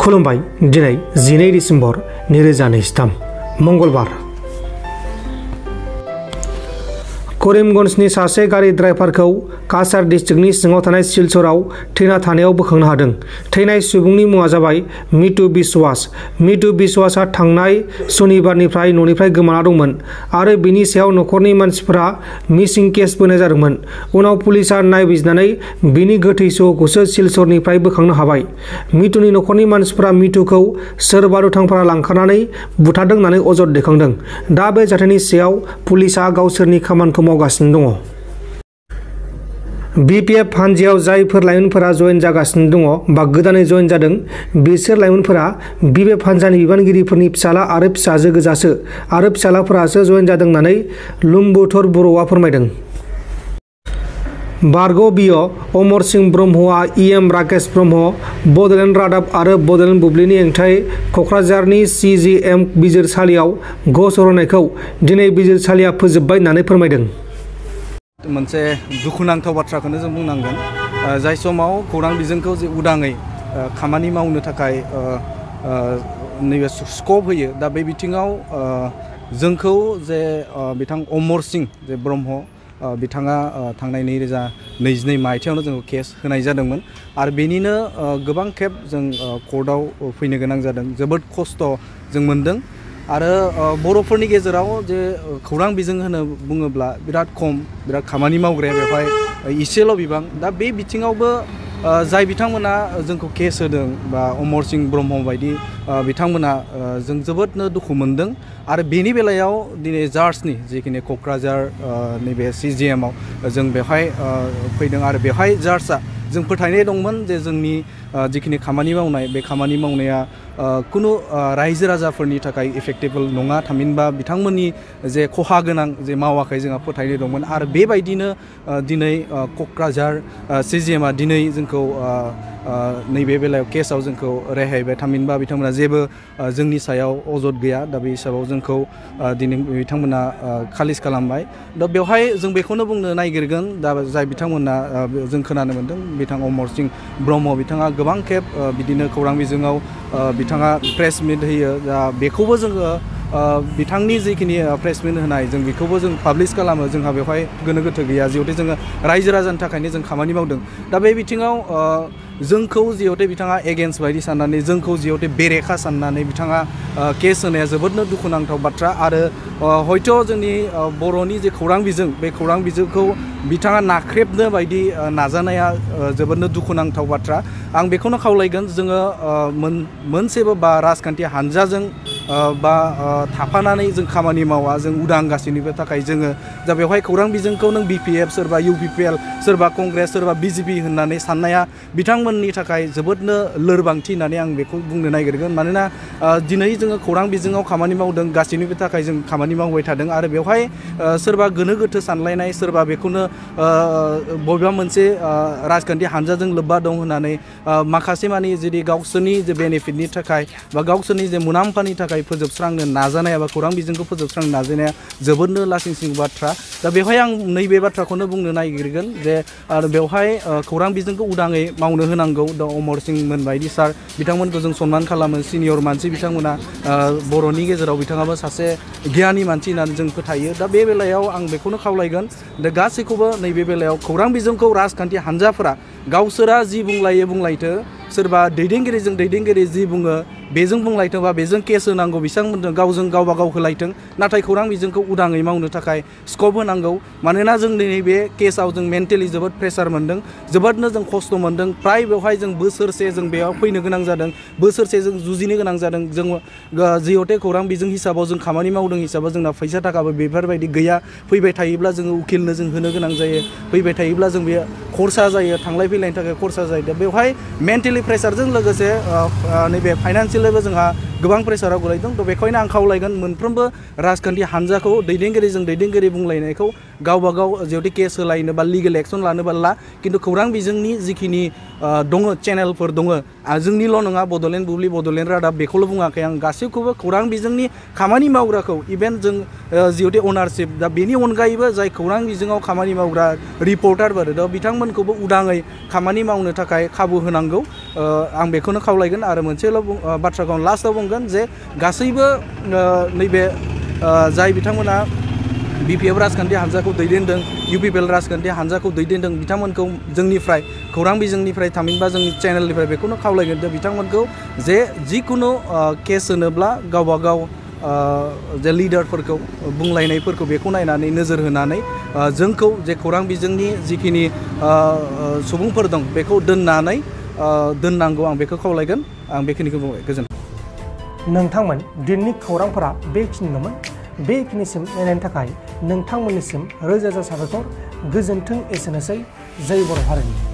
खुलुमबाय दिनै 12 डिसेम्बर 2023 मंगलबार करीमगंजनि सासे गारि ड्राइभारखौ काछार डिस्ट्रिक्टनि सिङाव थानाय सिलचराव थैना थानायाव बोखांनो हादों। थैनाय सुबुंनि मुङा जाबाय मितु बिश्वास। मितु बिश्वासआ थांनाय सनिबारनिफ्राय न'निफ्राय गोमाना दंमोन आरो बिनि सायाव न'खरनि मानसिफोरा मिसिं केस बोनाय जादोंमोन। उनाव पुलिसआ नायबिजिरनानै बिनि गोथै सह'खौसो सिलचरनिफ्राय बोखांनो हाबाय। मितुनि न'खरनि मानसिफोरा मितुखौ सोरबा दुथांफोरा लांखारनानै बुथारदों होननानै अजद दैखांदों। दा बे जाथायनि सायाव पुलिसआ गावसोरनि खामानिखौ मावगासिनो दङ। BPF हानजायाव जायफोर लाइमोनफोरा जयेन जागासिनो दङ बा गोदानै जयेन जादों बिसोर लाइमोनफोरा BPF हानजानि बिबानगिरिफोरनि फिसाला आरो फिसाजो गोजासो आरो फिसालाफोरासो जयेन जादों होननानै लुम्बुथुर बर'आ फोरमायदों। बारग' बिअ अमर सिंह ब्रह्मआ EM राकेश ब्रह्म बड'लेण्ड रादाब आरो बड'लेण्ड बुब्लिनि हेंथायै क'क्राझारनि CGM बिजिरसालियाव गसर होनायखौ दिनै बिजिरसालिया फोजोबबाय होननानै फोरमायदों। मोनसे दुखुनांथाव बाथ्राखौनो जों बुंनांगोन। जाय समाव खौरां बिजोंखौ जे उदाङै खामानि मावनो थाखाय नैबे स्कप होयो, दा बे बिथिङाव जोंखौ जे बिथां अमर सिंह जे ब्रह्म बिथाङा थांनाय 2022 मायथाइयावनो जोंखौ केस होनाय जादोंमोन आरो बेनिनो गोबां खेब जों कर्टआव फैनो गोनां जादों। जोबोद खस्थ' जों मोनदों आरो बर'फोरनि गेजेराव जे खौरां बिजों होनो बुङोब्ला बिराद खम, बिराद खामानि मावग्राया बेवहाय इसेल' बिबां। दा बे बिथिङावबो जाय बिथांमोना जोंखौ केस होदों बा अमर सिंह ब्रह्म बायदि बिथांमोना जों जोबोदनो दुखु मोनदों आरो बेनि बेलायाव दिनै जार्जनि जिखिनि क'क्राझार नैबे CGM आव जों बेवहाय फैदों आरो बेवहाय जार्जआ जों फोथायनाय दंमोन जे जोंनि जिखिनि खामानि मावनाय बे खामानि मावनाया कुनु रायजो राजाफोरनि थाखाय इफेक्टेबल नङा, थामहिनबा बिथांमोननि जे खहा गोनां जे मावाखै जोंहा फोथायनाय दंमोन आरो बेबायदिनो दिनै क'क्राझार CGM आ दिनै जोंखौ नैबे बेलायाव केसआव जोंखौ रेहायबाय, थामहिनबा बिथांमोना जेबो जोंनि सायाव अजद गैया। दा बे हिसाबाव जोंखौ दिनै बिथांमोना खालिस खालामबाय। दा बेवहाय जों बेखौनो बुंनो नागिरगोन, दा जाय बिथांमोना जों खोनानो मोन्दों बिथां अमर सिंह ब्रह्म बिथाङा गोबां खेब बिदिनो खौरां बिजोङाव बिथाङा प्रेस मिट होयो। दा बेखौबो जोङो बिथांनि जिखिनि प्रेस मिट होनाय जों बेखौबो जों पाब्लिश खालामो। जोंहा बेवहाय गोनो गोथो गैया, जिहेतु जोङो रायजो राजानि थाखायनो जों खामानि मावदों। दा बे बिथिङाव जोंखौ जिहेतु बिथाङा एगेन्स्ट बायदि साननानै जोंखौ जिहेतु बेरेखा साननानै बिथाङा केस होनाया जोबोदनो दुखुनांथाव बाथ्रा आरो हयथ' जोंनि बर'नि जे खौरां बिजों बे खौरां बिजोंखौ बिथाङा नाख्रेबनो बायदि नाजानाया जोबोदनो दुखुनांथाव बाथ्रा। आं बेखौनो खावलायगोन, जोङो मोनसेबो बा राजखान्थि हानजाजों बा थाफानानै जों खामानि मावा, जों उदां गासैनिबो थाखाय जोङो दा बेवहाय खौरां बिजोंखौ नों BPF सोरबा UPPL सोरबा कंग्रेस सोरबा BJP होननानै साननाया बिथांमोननि थाखाय जोबोदनो लोरबांथि होननानै आं बेखौ बुंनो नागिरगोन। मानोना दिनै जोङो खौरां बिजोङाव खामानि मावदों, गासैनिबो थाखाय जों खामानि मावबाय थादों आरो बेवहाय सोरबा गोनो गोथो सानलायनाय सोरबा बेखौनो बबेबा मोनसे राजखान्थि हानजाजों लोब्बा दं होननानै माखासे मानि जुदि गावसोरनि जे बेनिफिटनि थाखाय बा गावसोरनि जे मुलाम्फानि थाखाय फोजोबस्रांनो नाजानाया बा खौरां बिजोंखौ फोजोबस्रांनो नाजानाया जोबोदनो लासिंसिं बाथ्रा। दा बेवहाय आं नैबे बाथ्राखौनो बुंनो नागिरगोन जे आरो बेवहाय खौरां बिजोंखौ उदाङै मावनो होनांगौ। दा अमर सिंह मोन बायदि सार बिथांमोनखौ जों सनमान खालामो, सिनियर मानसि बिथांमोना बर'नि गेजेराव बिथाङाबो सासे गियानि मानसि होननानै जों फोथायो। दा बे बेलायाव आं बेखौनो खावलायगोन, दा गासैखौबो नैबे बेलायाव खौरां बिजोंखौ राजखान्थि हानजाफोरा गावसोरा जि बुंलायो बुंलायथो, सोरबा दैदेनगिरिजों दैदेनगिरि जि बुङो बेजों बुंलायथों बा बेजों केस होनांगौ बिथांमोनजों गावजों गावबा गाव होलायथों, नाथाय खौरां बिजोंखौ उदाङै मावनो थाखाय स्कप होनांगौ। मानोना जों दिनै बे केसआव जों मेन्टेलि जोबोद प्रेसार मोन्दों, जोबोदनो जों खस्थ' मोन्दों। प्राय बेवहाय जों बोसोरसे जों बेयाव फैनो गोनां जादों, बोसोरसे जों जुजिनो गोनां जादों। जों जिहेतु खौरां बिजों हिसाबाव जों खामानि मावदों हिसाबाव जोंना फैसा थाखाबो बेफोरबायदि गैया। फैबाय थायोब्ला जोङो उकिलनो जों होनो गोनां जायो, फैबाय थायोब्ला जों बे खरसा जायो, थांलाय फैलायनि थाखाय खरसा जायो। दा बेवहाय मेन्टेलि प्रेसारजों लोगोसे नैबे फाइनान्सियेलिबो जोंहा गोबां प्रेसाराव गोलैदों थ' बेखायनो आं खावलायगोन मोनफ्रोमबो राजखान्थि हान्जाखौ दैदेनगिरिजों दैदेनगिरि बुंलायनायखौ गावबा गाव जुदि केस होलायनो बा लिगेल एक्सन लानोबा ला खिन्थु खौरां बिजोंनि जिखिनि दङ चेनेलफोर दङ जोंनिल' नङा बड'लेण्ड बुब्लि बड'लेण्ड रादाब बेखौल' बुङाखै आं गासैखौबो खौरां बिजोंनि खामानि मावग्राखौ इभेन जों जिहेतु अनारशिप दा बेनि अनगायैबो जाय खौरां बिजोङाव खामानि मावग्रा रिपर्टारफोर दा बिथांमोनखौबो उदाङै खामानि मावनो थाखाय खाबु होनांगौ आं बेखौनो खावलायगोन आरो मोनसेल' बाथ्राखौ आं लास्टआव बुंगोन जे गासैबो नैबे जाय बिथांमोना BPF राजखान्थि हान्जाखौ दैदेनदों UPPL राजखान्थि हान्जाखौ दैदेनदों बिथांमोनखौ जोंनिफ्राय खौरां बिजोंनिफ्राय थामहिनबा जोंनि चेनेलनिफ्राय बेखौनो खावलायगोन जे बिथांमोनखौ जे जिखुनु केस होनोब्ला गावबा गाव जे लिडारफोरखौ बुंलायनायफोरखौ बेखौ नायनानै नोजोर होनानै जोंखौ जे खौरां बिजोंनि जिखिनि सुबुंफोर दं बेखौ दोननांगौ आं बेखौ खावलायगोन आं बेखिनिखौ बुंबाय गोजोन्थों। नोंथांमोन दिनैनि खौरांफोरा बेखिनिल'मोन बेखिनिसिम नायनायनि थाखाय नोंथांमोननिसिम रोजा रोजा साबायखर गोजोन्थों एसेनोसै जै बर' हारिनि।